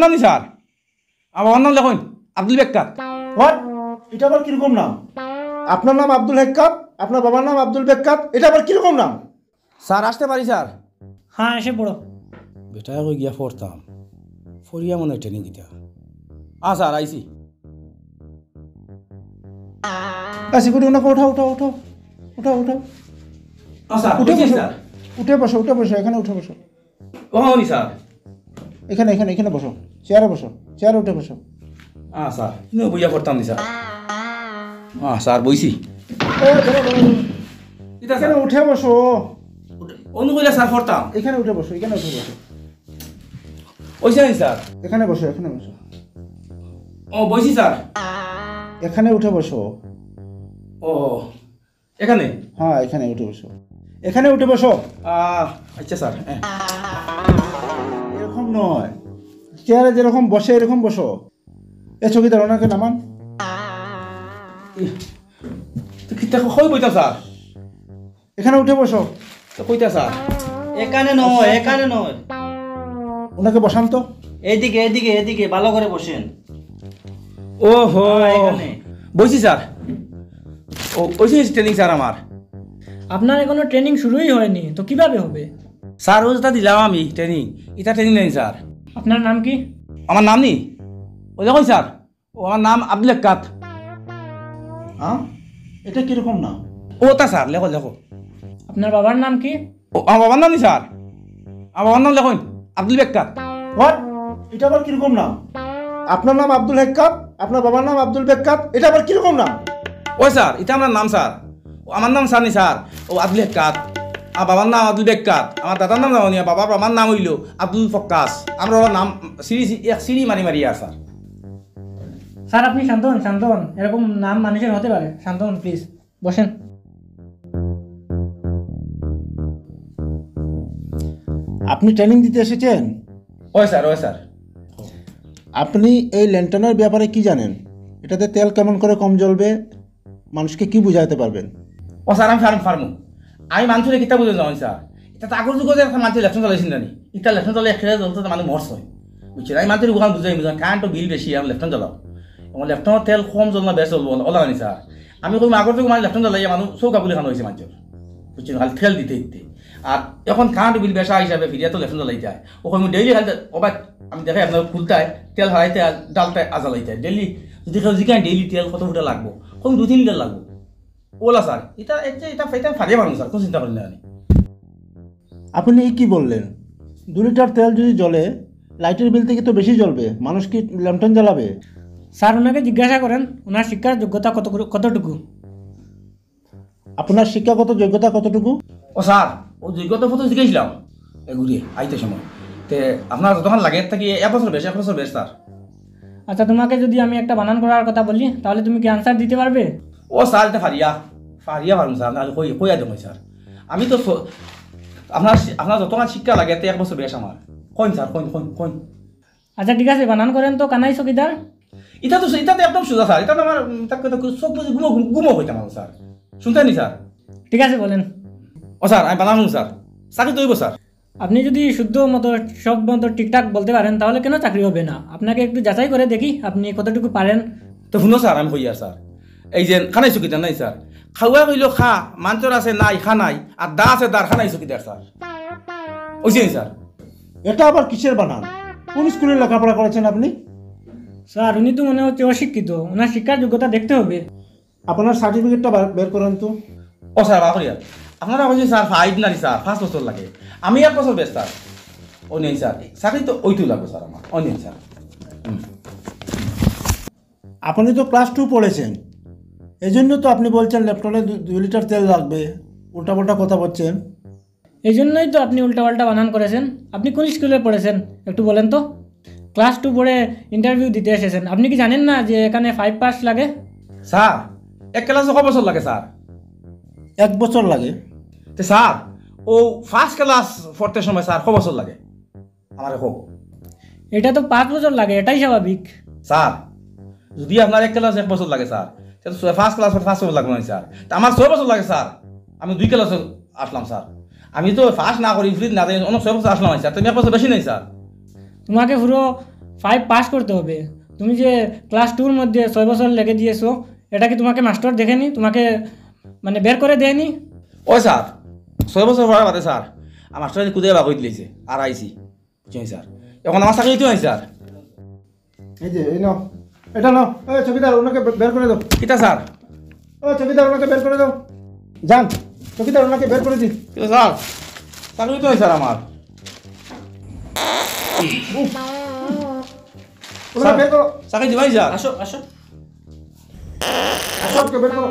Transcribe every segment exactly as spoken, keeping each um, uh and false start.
নাম নি স্যার? আমার বাবার নাম লেখইন আব্দুল বেক্কাত। হোয়াট? এটা আবার কিরকম নাম? আপনার নাম আব্দুল হেক্কাত, আপনার বাবার নাম আব্দুল বেক্কাত, এটা আবার কিরকম নাম? স্যার, আসতে পারি স্যার? হ্যাঁ, এসে পড়ো। বেটা কই গিয়া পড়তাম, পড়িয়া মনে হয় ট্রেনিং দিতা। আ স্যার, আইছি। আচ্ছা, গুড, ওনাকে উঠাও, উঠাও, উঠাও, উঠাও, উঠাও। আ স্যার, উঠে বসো। স্যার। উঠে বসো, উঠে বসো, এখানে উঠে বসো। ও, নি স্যার। এখানে, এখানে, এখানে বসো, চেয়ারে বসো, চেয়ারে উঠে বসো। আ স্যার, ইনো বইয়া পড়তাম নি স্যার। আ স্যার, বইছি। এ, ধরো, ধরো, ধরো। ইতা স্যার। এখানে উঠে বসো। উঠে-, অনু কইলা স্যার পড়তাম। এখানে উঠে বসো, এখানে উঠে বসো। ওইখানে স্যার। এখানে বসো, এখানে বসো। ও, বইছি স্যার। এখানে উঠে বসো। ও, এখানে? হ্যাঁ, এখানে উঠে বসো। এখানে উঠে বসো। আহ, আচ্ছা স্যার, হ্যাঁ। এরকম নয়, চেয়ারে যেরকম বসে এরকম বসো। এ চকিদার, ওনাকে নামান। তো কিতা কই বইতা স্যার? এখানে উঠে বসো। তো কইতা স্যার? এখানে নয়, এখানে নয়। ওনাকে বসান তো। এদিকে, এদিকে, এদিকে, ভালো করে বসেন। ওহো। হ্যাঁ, এখানে। বইছি স্যার। ও, ওই যে ট্রেনিং স্যার আমার। আপনার এখনো ট্রেনিং শুরুই হয়নি, তো কিভাবে হবে? স্যার, ওই যেটা দিলাম আমি ট্রেনিং, এটা ট্রেনিং নাই স্যার। আপনার নাম কি? আমার নাম নি? ওই দেখুন স্যার, ও আমার নাম আব্দুল কাত। হ্যাঁ? এটা কিরকম নাম? ওটা স্যার, লেখো, লেখো। আপনার বাবার নাম কি? ও, আমার বাবার নাম নি স্যার? আমার বাবার নাম লেখইন আব্দুল বেক্কাত। হোয়াট? এটা আবার কিরকম নাম? আপনার নাম আব্দুল হেক্কাত, আপনার বাবার নাম আব্দুল বেক্কাত, এটা আবার কিরকম নাম? ওই স্যার, এটা আমার নাম স্যার। ও, আমার নাম স্যার নি স্যার, ও আব্দুল হেক্কাত। আমার বাবার নাম আব্দুল বেক্কাত, আমার দাদার নাম জানো নি, বাবার বাবার নাম হইল আব্দুল ফক্কাস। আমরা ওরা নাম সিঁড়ি, এক সিঁড়ি মারি মারি আর স্যার। স্যার, আপনি শান্ত হন, শান্ত হন। এরকম নাম মানুষের হতে পারে। শান্ত হন, প্লিজ। বসেন। আপনি ট্রেনিং দিতে এসেছেন? ওই স্যার, ওই স্যার। আপনি এই ল্যান্টার্নের ব্যাপারে কি জানেন? এটাতে তেল কেমন করে কম জ্বলবে, মানুষকে কি বুঝাতে পারবেন? ও স্যার, আমি ফার্ম, ফার্মু। আমি মানুষরে কিতা বুঝে যাওয়ান স্যার? এটা তো আগর যুগে যে একটা মানুষের লেফটন চালাইছিল না নি? এটা লেফটন চালাই একটা জ্বলতে তো মানুষ মরছে। বুঝছেন? আমি মানুষের ওখানে বুঝাই, বুঝাই, কারেন্ট তো বিল বেশি, আমি লেফটন চালাও। এবং লেফটনর তেল কম জ্বল না, বেশ জ্বলবো, ওলা জানি স্যার। আমি কইমু, আগর যুগে মানে লেফটন চালাইয়া মানুষ চৌকা বুলি খানো হয়েছে মানুষের। বুঝছেন? খালি তেল দিতে দিতে। আর এখন কারেন্ট বিল বেশা হিসাবে ফিরিয়া তো লেফটন চালাইতে হয়। ও কইমু ডেইলি খালি, ও ভাই, আমি দেখাই আপনার খুলতায়, তেল হারাইতে আর ডালতায় আজালাইতে। ডেইলি যদি কেউ জিজ্ঞাসা ডেইলি তেল কত ফুটা লাগবো, কম দুই তিন লিটার লাগবো। ওলা স্যার, এটা, এটা, এটা, এটা ফারিয়া মানুষ স্যার, কোনো চিন্তা করেন না আপনি। আপনি কি বললেন? দু লিটার তেল যদি জ্বলে, লাইটের বিল থেকে তো বেশি জ্বলবে। মানুষ কি ল্যাম্পটন জ্বালাবে? স্যার, ওনাকে জিজ্ঞাসা করেন, ওনার শিক্ষার যোগ্যতা কত, কতটুকু? আপনার শিক্ষাগত যোগ্যতা কতটুকু? ও স্যার, ও যোগ্যতা কত জিজ্ঞাসলাম এগুলি আইতে সময়। তে আপনার যতক্ষণ লাগে, এর থেকে এক বছর বেশ, এক বছর বেশ স্যার। আচ্ছা, তোমাকে যদি আমি একটা বানান করার কথা বলি, তাহলে তুমি কি আনসার দিতে পারবে? ও স্যার, এটা ফারিয়া, ফারিয়া পারুম স্যার, নাহলে কই, কইয়া দেবো স্যার। আমি তো স-, আপনার শি-, আপনার যতক্ষণ শিক্ষা লাগে, এতে এক বছর বেশ আমার। Coin sir, coin, coin, coin. আচ্ছা, ঠিক আছে, বানান করেন তো, কানাই চকিদার। এটা তো, এটা তো একদম সোজা স্যার, এটা তো আমার, উম, তাকে তো চোখ বুঝে ঘুমো, ঘুম-, ঘুমো হইতাম আমি স্যার। শুনতে নি স্যার? ঠিক আছে, বলেন। ও স্যার, আমি বানান শুনুন স্যার, চাকরি তো হইব স্যার। আপনি যদি শুদ্ধ মতো, সব মতো ঠিকঠাক বলতে পারেন, তাহলে কেন চাকরি হবে না? আপনাকে একটু যাচাই করে দেখি, আপনি কতটুকু পারেন। তো শুনো স্যার, আমি কইয়ার স্যার, এই যে কানাই চকিদার নাই স্যার, খাওয়া কইল খা, মাঞ্চর আছে নাই, খা নাই, আর দা আছে দার, কানাই চকিদার স্যার। ওই যে স্যার। এটা আবার কিসের বানান? কোন স্কুলে লেখাপড়া করেছেন আপনি? স্যার, উনি তো মনে হচ্ছে অশিক্ষিত, ওনার শিক্ষার যোগ্যতা দেখতে হবে। আপনার সার্টিফিকেটটা বার, বের করেন তো। ও স্যার, বাবা করিয়া। আপনারা কইছেন স্যার, ফাইভ নারী স্যার, পাঁচ বছর লাগে। আমি এক বছর বেশ স্যার। ও নেই স্যার, চাকরি তো ওইটু লাগবে স্যার আমার। ও নেই স্যার। হুম। আপনি তো ক্লাস টু পড়েছেন, এই জন্য তো আপনি বলছেন ল্যাপটপে দু-, দুই লিটার তেল লাগবে, উল্টাপাল্টা কথা বলছেন। এই জন্যই তো আপনি উল্টাপাল্টা বানান করেছেন। আপনি কোন স্কুলে পড়েছেন একটু বলেন তো? ক্লাস টু পড়ে ইন্টারভিউ দিতে এসেছেন, আপনি কি জানেন না যে এখানে ফাইভ পাস লাগে? স্যার, এক ক্লাসে ক বছর লাগে স্যার? এক বছর লাগে। তে স্যার, ও ফার্স্ট ক্লাস পড়তে সময় স্যার ক বছর লাগে? আমারে কও। এটা তো পাঁচ বছর লাগে, এটাই স্বাভাবিক। স্যার, যদি আপনার এক ক্লাস এক বছর লাগে স্যার, তে তো ছয়, ফার্স্ট ক্লাস পাঁচ বছর লাগবে না স্যার। তা আমার ছয় বছর লাগে স্যার, আমি দুই ক্লাসে আসলাম স্যার। আমি তো ফার্স্ট না করি, ফ্রি না দেয়, অনেক ছয় বছর আসলাম স্যার, তুমি এক বছর বেশি নেই স্যার। তোমাকে পুরো ফাইভ পাস করতে হবে। তুমি যে ক্লাস টুর মধ্যে ছয় বছর লেগে দিয়েছো, এটা কি তোমাকে মাস্টার দেখেনি, তোমাকে মানে বের করে দেয়নি? ওই স্যার, ছয় বছর পড়ার বাদে স্যার, আমার মাস্টারে কুদাইয়া বার করি দিলাইছে, আর আইছি, বুঝছেন স্যার? এখন আমার চাকরি দিতে হয় স্যার। এই যে, এই নাও, এটা নাও। এই চকিদার, ওনাকে বে-, বের করে দাও। কিতা স্যার? এই চকিদার, ওনাকে বের করে দাও। যান, চকিদার, ওনাকে বের করে দিন। কিতা স্যার? চাকরি দিতে হয় স্যার আমার। ওনাকে স্যার, বের করো। চাকরি দিবাই স্যার। আসো, আসো। আসো, ওকে বের করো।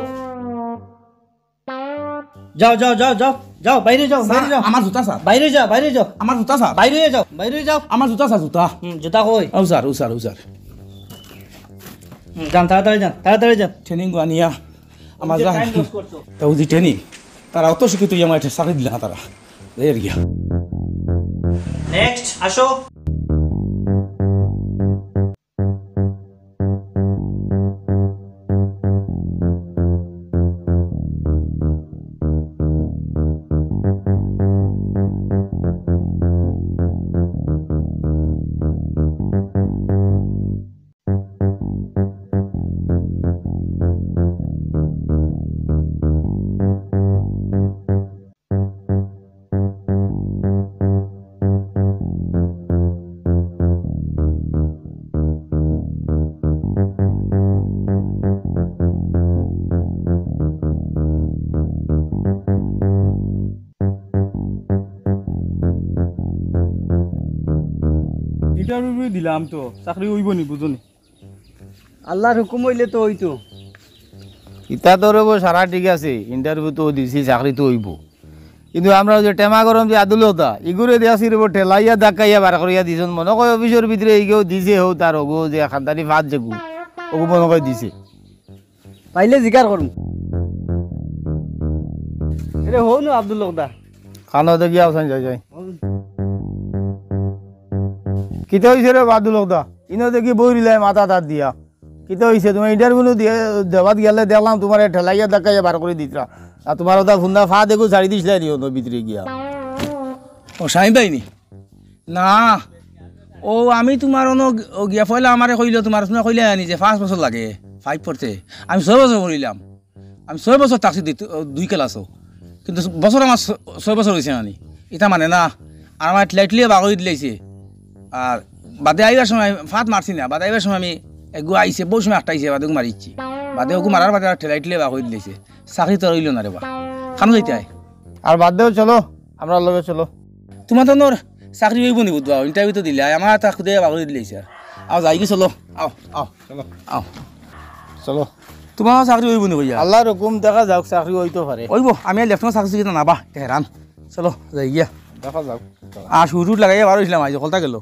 যাও, যাও, যাও, যাও, যাও, বাইরে যাও, স্যার, বাইরে যাও। আমার জুতা স্যার। বাইরে যাও, বাইরে যাও। আমার জুতা স্যার। বাইরে যাও, বাইরে যাও। আমার জুতা স্যার, জুতা। হুম, জুতা কই? ও স্যার, ও স্যার, ও স্যার। হুম, যান, তাড়াতাড়ি যান, তাড়াতাড়ি যান। ট্রেনিং আনিয়া আমার ওই যে জান। টাইম লস করছো। তা ওই যে ট্রেনিং, তারা অত শিক্ষিত, আমার একটা চাকরি দিলা না তারা। এই আর কি। নেক্সট, আসো। ইন্টারভিউ দিলাম তো, চাকরি অইবো নি, বুঝো নি? আল্লাহর হুকুম অইলে তো অইতো। ইতা তো রইবো সারা ঠিক আছে, ইন্টারভিউ তো দিছি, চাকরি তো অইবো। কিন্তু আমরা ওই যে টেমা গরম যে আব্দুল হকদা, ইগুরে দিয়া সিরবো ঠেলাইয়া ধাক্কাইয়া বার করিয়া দিছইন। মনো কয় অফিসর ভিতরে ইগেও দিছে, হউ তার অগু যে খানদানি ফাঁদ যেগু, অগু মনো কয় দিছে। পাইলে জিকার করমু। এরে হউ নু আব্দুল হকদা। কানো দেখি আওসান যাই যাই। কিতা অইছে রে আব্দুল হকদা? ইনো দেখি বই রিলাই মাথা তাত দিয়া। কিতা অইছে? তুমি ইন্টারভিউ দিয়া দেওয়াত গেলে দেখলাম তুমারে ঠেলাইয়া ধাক্কাইয়া বার করি দিতরা। আর তুমার ওটা ফুন্দা ফাঁদ এগু ছাড়ি দিছলা নি অনো ভিতরে গিয়া? ও, শাহিন ভাই নি? না। ও, আমি তুমার অনো ও গিয়া পয়লা আমারে কইলো, তুমার শুনে কইলে আনি যে পাঁচ বছর লাগে, ফাইভ পড়তে। আমি ছয় বছর পড়িলাম। আমি ছয় বছর থাকছি দুই, দুই ক্লাসও। কিন্তু বছর আমার ছ-, ছয় বছর অইছে না নি। ইটা মানে না। আর আমার ঠেলাই ঠেলিয়া বার করি দিলাইছে। আর বাদে আইবার সময় আমি ফাঁদ মারছি না। বাদে আইবার সময় আমি এগু আইছে, বউ সময় আটকাইছে, বাদে ওগু মারিছি। বাদে ওগু মারার বাদে আর ঠেলাই ঠেলিয়া বার করি দিলাইছে। চাকরি তো রইলো না রে বা। খানো যাইতে আয়। আর বাদ দেও, চলো, আমরার লগে চলো। তুমার তো নর চাকরি অইবো নি বুধবা, ইন্টারভিউ তো দিলে, আমার তা খুদে বার করি দিলাইছে। আও যাই কি চলো, আও, আও, চলো। আও। চলো। তুমার চাকরি অইবো নি কইয়া? আল্লাহর হুকুম দেখা যাউক, চাকরি অইতো পারে। অইবো, আমি আর লেফটেন্যান্ট চাকরি শিখি না বা, তেহরান। চলো, যাই গিয়া। দেখা যাউক। আর শুট উট লাগাইয়া বার অইছিলাম, আইজ কলতা গেল।